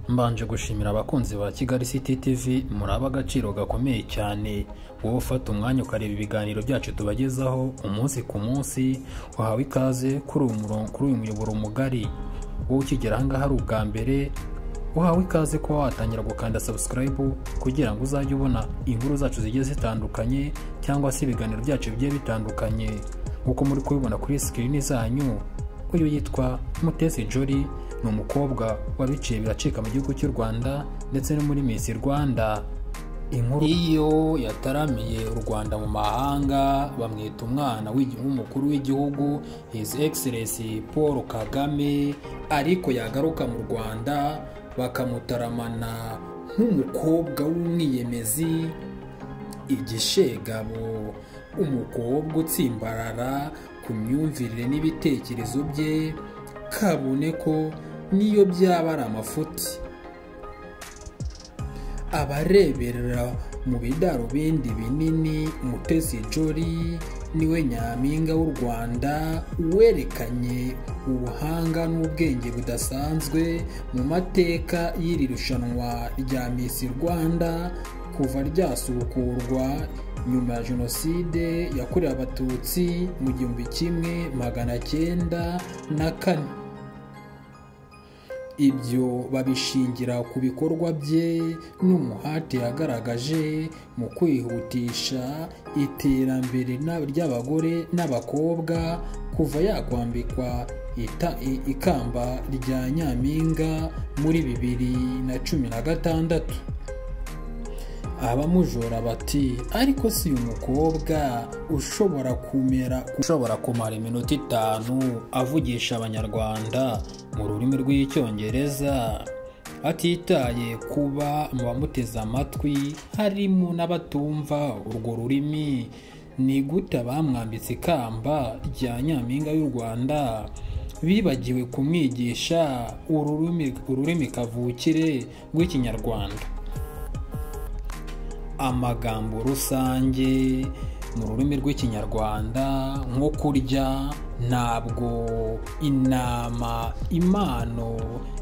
Mbanje gushimira abakunzi ba Kigali City TV, muri ab'agaciro gakomeye cyane. Wowe ufata umwanya ukareba ibiganiro byacu tubagezaho umunsi ku munsi, wahawe ikaze kuri uyu muyoboro mugari. Wowe ukigera aha ngaha ari ubwa mbere, uhawe ikaze kuba watangira gukanda subscribe kugira ngo uzajye ubona inkuru zacu zigiye zitandukanye cyangwa se ibiganiro byacu bigiye bitandukanye. Nk'uko muri kubibona kuri screen zanyu, uyu yitwa Mutesi Jolly, ni umukobwa wabiciye biracika mu gihugu cy'u Rwanda ndetse no muri Miss Rwanda. Inkuru iyo yataramiye u Rwanda mu mahanga, bamwita umwana w'umukuru w'igihugu His Excellency Paul Kagame, ariko yagaruka mu Rwanda bakamutaramana nk'umukobwa w'umwiyemezi, igishegabo, umukobwa utsimbarara ku myumvire n'ibitekerezo bye, kabone ko niyo byaba ari amafuti. Abareberera mu bidarubindi binini, Mutesi Jolly niwe nyampinga w'u Rwanda werekanye ubuhanga n'ubwenge budasanzwe mu mateka y'iri rushanwa rya Miss Rwanda kuva ryasubukurwa nyuma ya Jenoside yakorewe Abatutsi mu 1904. Ibyo babishingira ku bikorwa bye n'umuhate yagaragaje mu kwihutisha iterambere ry'abagore n'abakobwa kuva yakwambikwa ikamba rya nyampinga muri 2016. Abamujora bati ariko si uyu mukobwa ushobora kumara iminota 5 avugisha Abanyarwanda mu rurimi rw'Icyongereza, atitaye kuba mu bamuteze amatwi harimo n'abatumva urwo rurimi. Ni gute bamwambitse ikamba rya nyampinga y'u Rwanda bibagiwe kumwigisha ururimi kavukire rw'Ikinyarwanda? Amagambo rusange mu rurimi rw'Ikinyarwanda nko kurya, ntabwo, inama, impano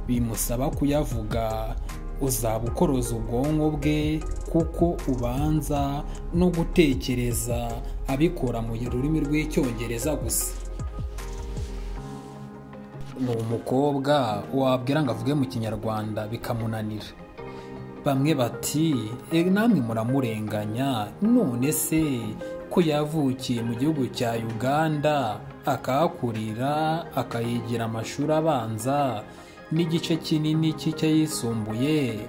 bimusaba kuyavuga, uzaba ukoroza ubwonko bwe kuko ubanza no gutekereza abikora mu rurimi rw'Icyongereza gusa. Ni umukobwa wabwira ngo avuge mu Kinyarwanda bikamunanira. Bamwe bati namwe muramurenganya, none se ko yavukiye mu gihugu cya Uganda akahakurira akayigira amashuri abanza n'igice kinini cy'ayisumbuye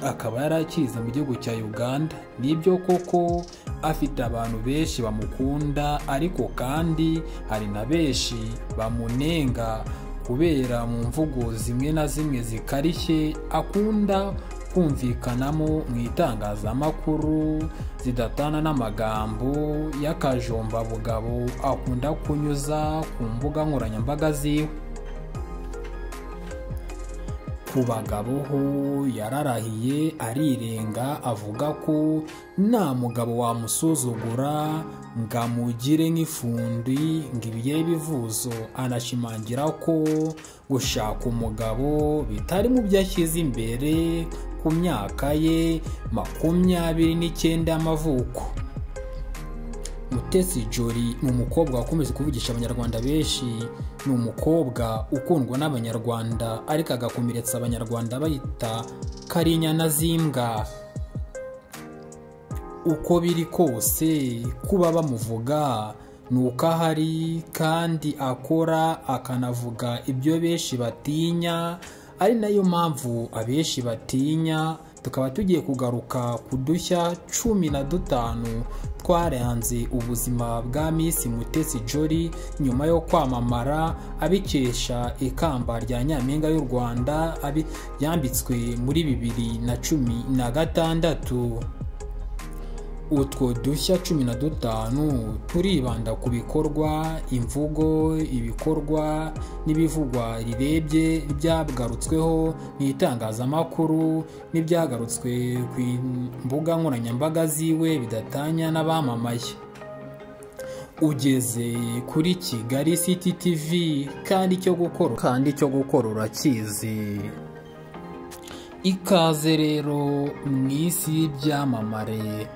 akaba yarakize mu gihugu cya Uganda. Nibyo koko afite abantu benshi bamukunda, ariko kandi hari na benshi bamunenga kubera mu mvugo zimwe na zimwe zikarishye akunda kumvikanamo mu itangazamakuru, zidatana n'amagambo y'akajombabugabo akunda kunyuza ku mbuga nkoranyambaga ziwe. Ku bagabo ho yararahiye arirenga avuga ko nta mugabo wamusuzugura ngo amugire nk'ifundi ngo ibiye bivuzo, anashimangira ko gushaka umugabo bitari mu byo ashyize imbere ku myaka ye 29 y'amavuko. Mutesi Jolly ni umukobwa wakomeje kuvugisha Abanyarwanda benshi, ni umukobwa ukundwa n'Abanyarwanda ariko agakomeretsa Abanyarwanda bayita karinyana z'imbwa. Uko biri kose kuba bamuvuga nuko ahari kandi akora akanavuga ibyo benshi batinya, ari nayo mpamvu abenshi batinya. Tukaba tugiye kugaruka ku dushya 15 twaranze ubuzima bwa Miss Mutesi Jolly nyuma yo kwamamara abikesha ikamba rya nyampinga y'u Rwanda yambitswe muri 2016. Utwo dushya 15 turibanda ku bikorwa, imvugo, ibikorwa n'ibivugwa rirebye byagarutsweho mu itangazamakuru n'ibyagarutswe ku mbuga nkoranyambaga ziwe bidatanya n'abamamaye. Ugeze kuri Kigali City TV kandi icyo gukora urakizi. Ikaze rero mu isi y'ibyamamare,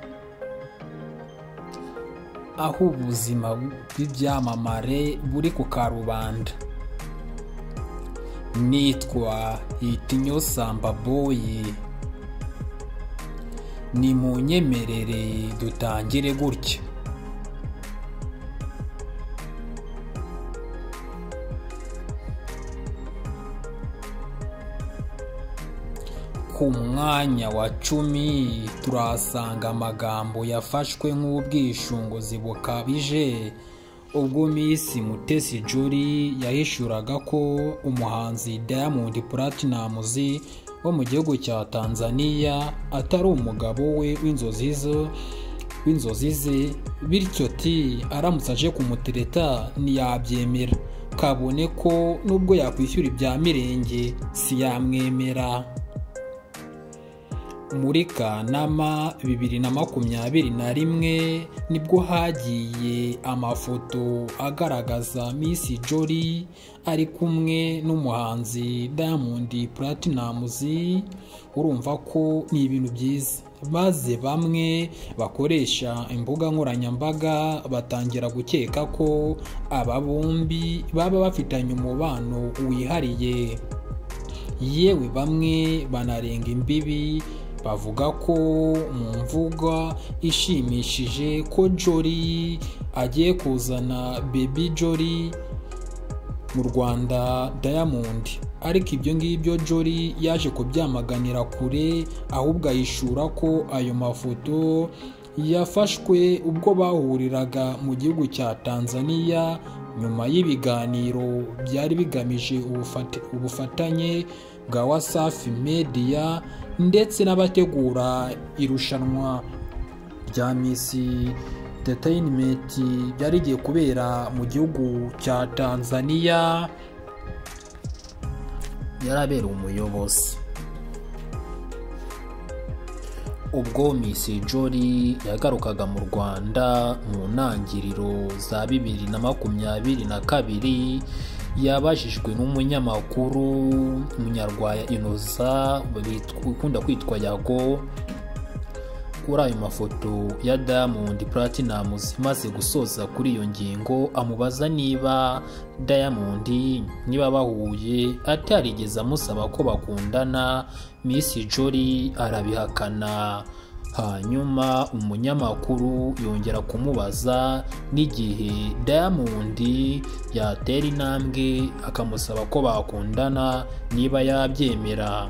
aho ubuzima bw'ibyamamare buri ku karubanda. Nitwa Hitinyo Samba Boy, ni mu nyemerere dutangire gutya. Ku mwanya wa 10 turasanga amagambo yafashwe nk'ubwishingizi bukabije ubwo Miss Mutesi Jolly yahishuraga ko umuhanzi Diamond Platnumz wo mu gihugu cya Tanzania atari umugabo we w'inzozi ze, bityo ati aramutse aje kumutereta ntiyabyemera, kabone ko nubwo yakwishyura ibya mirenge siyamwemera. Muri Kanama 2021 nibwo hagiye amafoto agaragaza Miss Jolly ari kumwe n'umuhanzi Diamond Platnumz. Urumva ko ni ibintu byiza, maze bamwe bakoresha imbuga nkoranyambaga batangira gukeka ko aba bombi baba bafitanye umubano wihariye. Yewe bamwe banarenga imbibi bavuga ko mu mvugo ishimishije ko Jolly agiye kuzana Baby Jolly mu Rwanda Diamond, ariko ibyo ngibyo Jolly yaje kubyamaganira kure, ahubwo ayishura ko ayo mafoto yafashwe ubwo bahuriraga mu gihugu cya Tanzania nyuma y'ibiganiro byari bigamije ubufatanye bwa Wasafi Media ndetse n'abategura irushanwa rya Miss Entertainment byari rigiye kubera mu gihugu cya Tanzania. Yarabera umuyobozi. Ubwo Miss Jolly yagarukaga mu Rwanda mu ntangiriro za 2022, yabajijwe n'umunyamakuru Munyarwaya Inoza ukunda kwitwa Yago kuri ayo mafoto ya Diamond Platnumz, maze gusoza kuri iyo ngingo amubaza niba Diamond niba bahuye atarigeze amusaba ko bakundana. Miss Jolly arabihakana. Hanyuma umunyamakuru yongera kumubaza n'igihe Diamond yatera intambwe akamusaba ko bakundana niba yabyemera,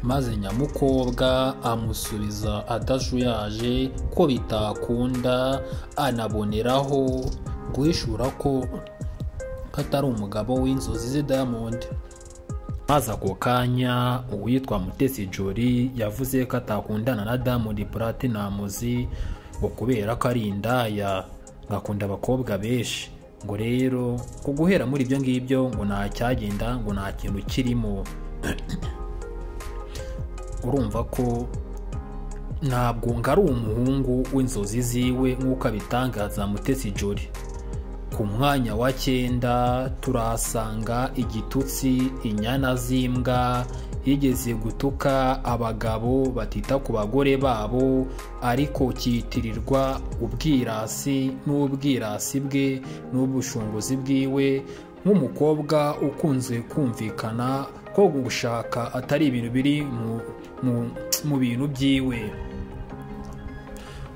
maze nyamukobwa amusubiza atajuyaje ko bitakunda, anaboneraho guhishura ko atari umugabo w'inzozi ze Diamond. Maze ako kanya uwitwa Mutesi Jolly yavuze ko atakundana na Diamond Platnumz ngo kubera ko ari indaya, ngakunda abakobwa benshi, ngo rero ko guhera muri ibyo ngibyo ngo nta cyagenda, ngo nta kintu kirimo. Urumva ko ntabwo ngo ari umuhungu w'inzozi ziwe nk'uko abitangaza Mutesi Jolly. Ku mwanya wa 9 turasanga igitutsi inyana z'imbwa yigeze gutuka abagabo batita ku bagore babo, ariko cyitirirwa ubwirasi n'ubwirasi bwe n'ubushunguzi bwiwe, nk'umukobwa ukunze kumvikana ko gushaka atari ibintu biri mu bintu byiwe.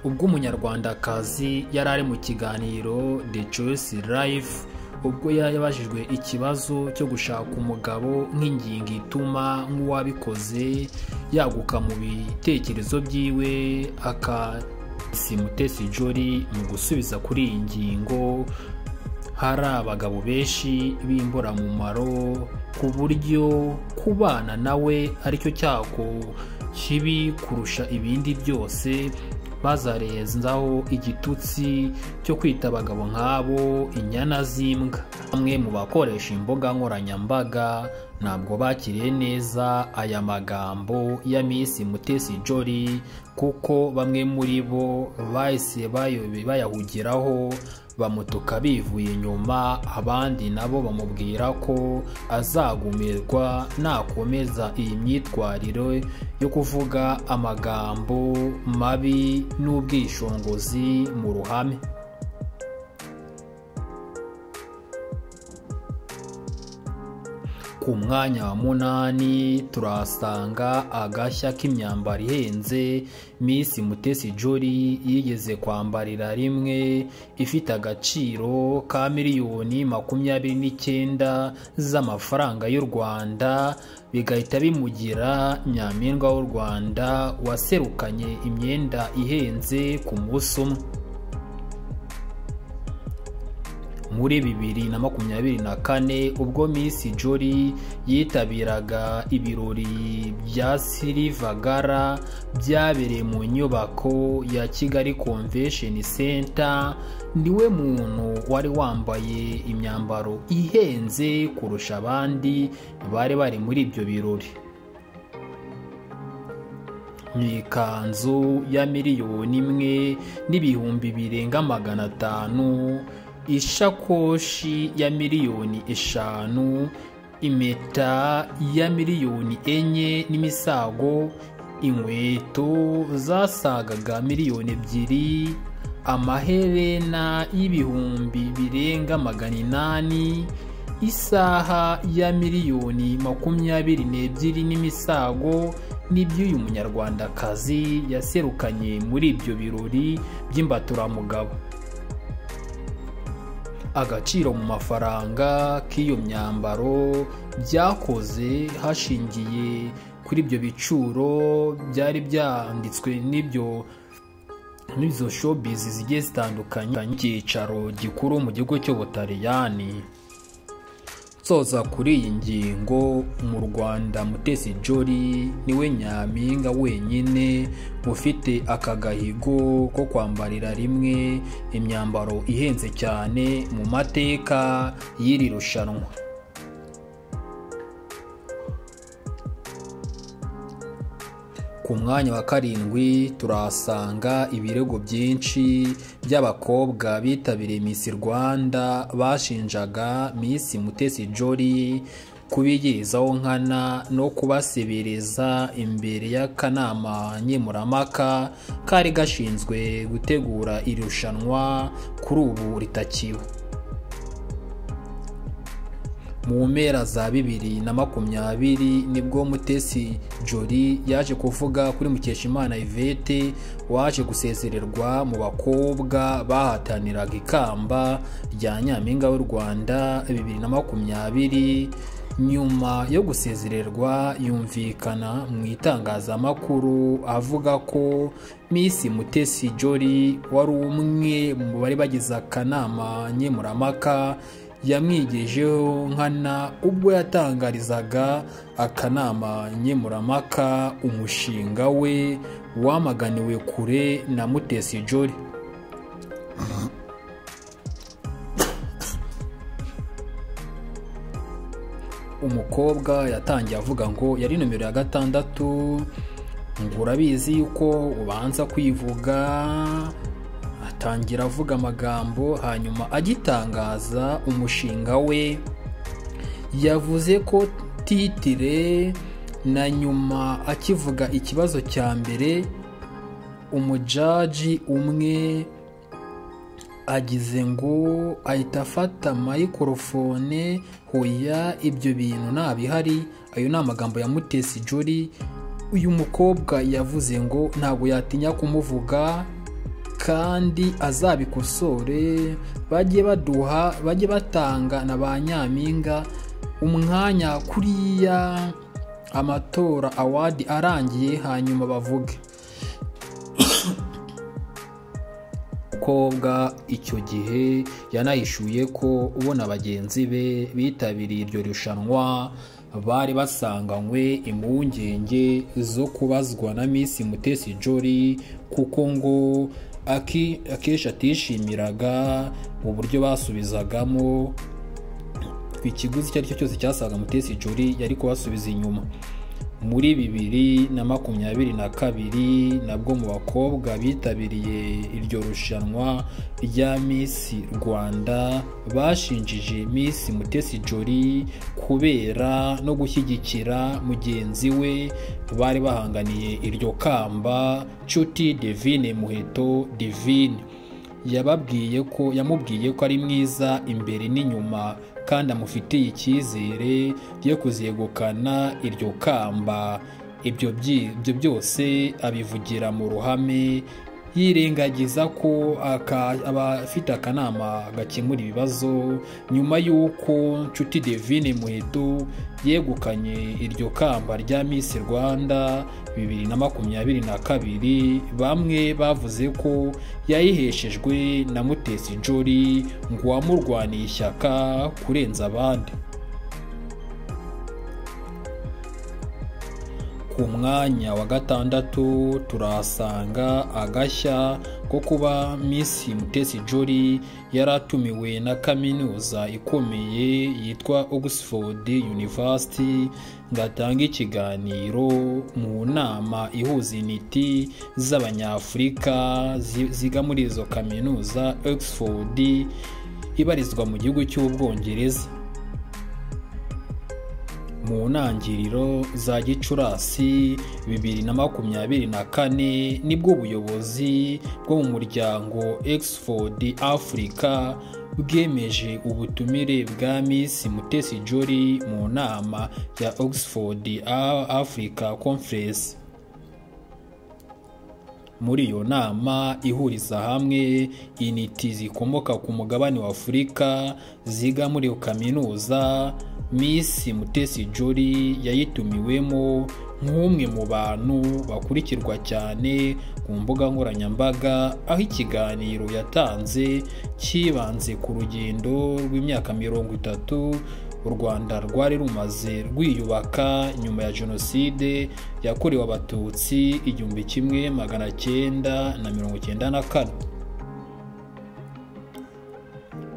Ubwo umunyarwandakazi yari ari mu kiganiro The Choice Live, ubwo yabajijwe ikibazo cyo gushaka umugabo nk'ingingo ituma nk'uwabikoze yaguka mu bitekerezo byiwe, aka Mutesi Jolly mu gusubiza kuri iyi ngingo, hari abagabo benshi b'imburamumaro ku buryo kubana nawe aricyo cyago kibi kurusha ibindi byose, bazarenzaho igitutsi cyo kwita abagabo nk'abo inyana z'imbwa. Bamwe mu bakoresha imbuga nkoranyambaga ntabwo bakiriye neza aya magambo ya Miss Mutesi Jolly, kuko bamwe muri bo bahise bayahugiraho bamutuka bivuye inyuma, abandi nabo bamubwira ko azagumirwa nakomeza iyi myitwarire yo kuvuga amagambo mabi n'ubwishongozi mu ruhame. Ku mwanya wa 8 turasanga agashya k'imyambaro ihenze Miss Mutesi Jolly yigeze kwambarira rimwe, ifite agaciro ka miliyoni 29 z'amafaranga y'u Rwanda, bigahita bimugira nyampinga w'u Rwanda waserukanye imyenda ihenze ku munsi umwe. Muri 2024 ubwo Miss Jolly yitabiraga ibirori bya Silver Gala byabereye mu nyubako ya Kigali Convention Center, niwe muntu wari wambaye imyambaro ihenze kurusha abandi bari bari muri ibyo birori. Ni ikanzu ya miliyoni 1 n'ibihumbi birenga 500, ishakoshi ya miliyoni 5, impeta ya miliyoni 4 n'imisago, inkweto zasagaga miliyoni 2, amaherena y'ibihumbi birenga 800, isaha ya miliyoni 22 n'imisago n'iby'uyu munyarwandakazi yaserukanye muri ibyo birori by'imbaturamugabo. Agaciro mu mafaranga k'iyo myambaro byakoze hashingiye kuri ibyo bicuro byari byanditswe n'ibyo n'izo showbiz zigiye zitandukanye, icyicaro gikuru mu gihugu cy'Ubutaliyani. Soza kuri iyi ngingo, mu Rwanda Mutesi Jolly niwe nyampinga wenyine ufite aka gahigo ko kwambarira rimwe imyambaro ihenze cyane mu mateka y'iri rushanwa. Ku mwanya wa 7 turasanga ibirego byinshi by'abakobwa bitabiriye Miss Rwanda bashinjaga Miss Mutesi Jolly kubigirizaho nkana no kubasebereza imbere y'akanama nkemurampaka kari gashinzwe gutegura irushanwa kuri ubu ritakiwe. Mu mpera za 2020 nibwo Mutesi Jolly yaje kuvuga kuri Mukeshimana Yvette waje gusezererwa mu bakobwa bahataniraga ikamba rya Nyampinga w'u Rwanda 2020. Nyuma yo gusezererwa yumvikana mu itangazamakuru avuga ko Miss Mutesi Jolly wari umwe mu bari bagize akanama nkemurampaka yamwigejeho nkana ubwo yatangarizaga akanama nkemurampaka umushinga we wamaganiwe kure na Mutesi Jolly. Umukobwa yatangiye avuga ngo yari nomero ya 6, ngo urabizi yuko ubanza kwivuga, atangira avuga amagambo, hanyuma agitangaza umushinga we yavuze ko titire, na nyuma akivuga ikibazo cya mbere umujaji umwe agize ngo ahita afata microphone, hoya ibyo bintu ntabihari. Ayo ni amagambo ya Mutesi Jolly. Uyu mukobwa yavuze ngo ntabwo yatinya kumuvuga kandi azabikosore, bajye baduha, bajye batanga na ba nyampinga umwanya kuriya amatora award arangiye hanyuma bavuge. Umukobwa icyo gihe yanahishuye ko ubona bagenzi be bitabiriye iryo rushanwa bari basanganywe impungenge zo kubazwa na Miss Mutesi Jolly, kuko ngo akenshi atishimiraga uburyo basubizagamo Ikiguzi icyo ari cyo cyose cyasaga Mutesi Jolly yari kubasubiza inyuma. Muri 2022 nabwo mu bakobwa bitabiriye iryo rushanwa rya Miss Rwanda bashinjije Miss Mutesi Jolly kubera no gushyigikira mugenzi we bari bahanganiye iryo kamba, Nshuti Divine Muheto Divine. Yamubwiye ko ari mwiza imbere n'inyuma kandi amufitiye icyizere yo kuzegukana iryo kamba. Ibyo byose abivugira mu ruhame, yirengagiza ko abafite akanama gakemura ibibazo. Nyuma y'uko Nshuti Divine Muheto yegukanye iryo kamba rya Miss Rwanda 2022, bamwe bavuze ko yayiheshejwe na Mutesi Jolly ngo wamurwaniye ishyaka kurenza abandi. Ku mwanya wa 6 turahasanga agashya ko kuba Miss Mutesi Jolly yaratumiwe na kaminuza ikomeye yitwa Oxford University ngo atange ikiganiro mu nama ihuza intiti z'Abanyafurika ziga muri izo kaminuza Oxford ibarizwa mu gihugu cy'Ubwongereza. Mu ntangiriro za Gicurasi 2024 nibwo ubuyobozi bwo mu muryango Oxford Africa bwemeje ubutumire bwa Miss Mutesi Jolly mu nama ya Oxford Africa Conference. Muri iyo nama ihuriza hamwe intiti zikomoka ku mugabane wa Afurika ziga muri kaminuza, Miss Mutesi Jolly yayitumiwemo nk'umwe mu bantu bakurikirwa cyane ku mbuga nkoranyambaga, aho ikiganiro yatanze cyibanze ku rugendo rw'imyaka 30 u Rwanda rwari rumaze rwiyubaka nyuma ya Jenoside yakorewe Abatutsi 1994.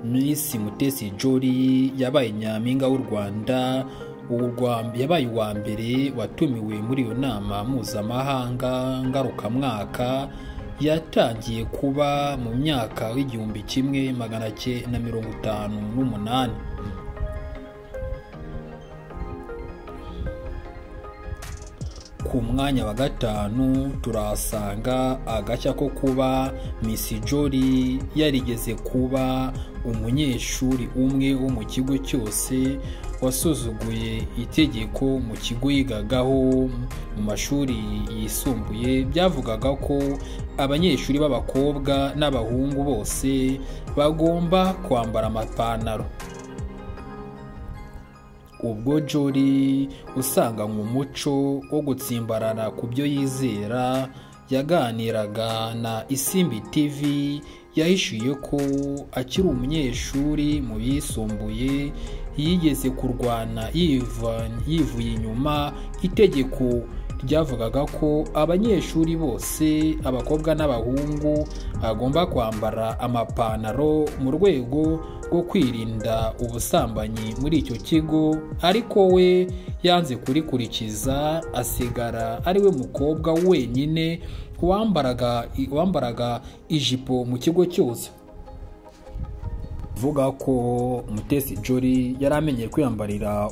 Miss Mutesi Jolly yabaye nyampinga w'u Rwanda, yabaye uwa mbere watumiwe muri iyo nama mpuzamahanga ngarukamwaka yatangiye kuba mu myaka 1958. Ku mwanya wa 5 turahasanga agashya ko kuba Miss Jolly yarigeze kuba umunyeshuri umwe wo mu kigo cyose wasuzuguye itegeko mu kigo yigagaho mu mashuri yisumbuye byavugaga ko abanyeshuri b'abakobwa n'abahungu bose bagomba kwambara amapantaro. Ubwo Jolly usanga mu muco wo gutsimbarara ku byo yizera yaganiraga na Isimbi TV, yahishuye ko akiri umunyeshuri mu yisumbuye yigeze kurwana yivuye inyuma itegeko ryavugaga ko abanyeshuri bose abakobwa n'abahungu bagomba kwambara amapantaro mu rwego rwo kwirinda ubusambanyi muri icyo kigo, ariko we yanze kurikurikiza, asigara ari we mukobwa wenyine wambaraga ijipo mu kigo cyose. Vuga ko Mutesi Jolly yari amenyeye kwiyambarira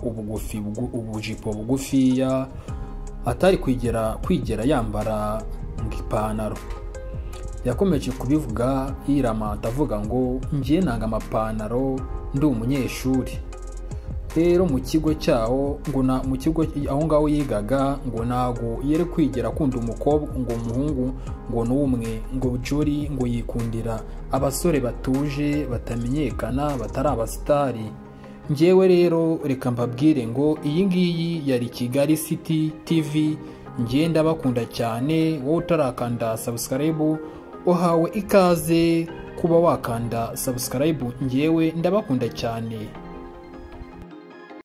ubujipo bugufiya, atari kwigera yambara ipantaro. Yakomeje kubivuga yiramata avuga ngo ngiye nanga amapantaro ndi umunyeshuri. Rero mu kigo cyaho ngo na mu kigo aho ngaho yigaga ngo nago yere kwigera akunda umukobwa ngo umuhungu ngo n'umwe, ngo Jolly ngo yikundira abasore batuje batamenyekana batari abasitari. Njyewe rero reka mbabwire ngo iyi ngiyi yari Kigali City TV, ngenda bakunda cyane. Wowe utarakanda subscribe uhawe ikaze kuba wakanda subscribe, njyewe ndabakunda cyane.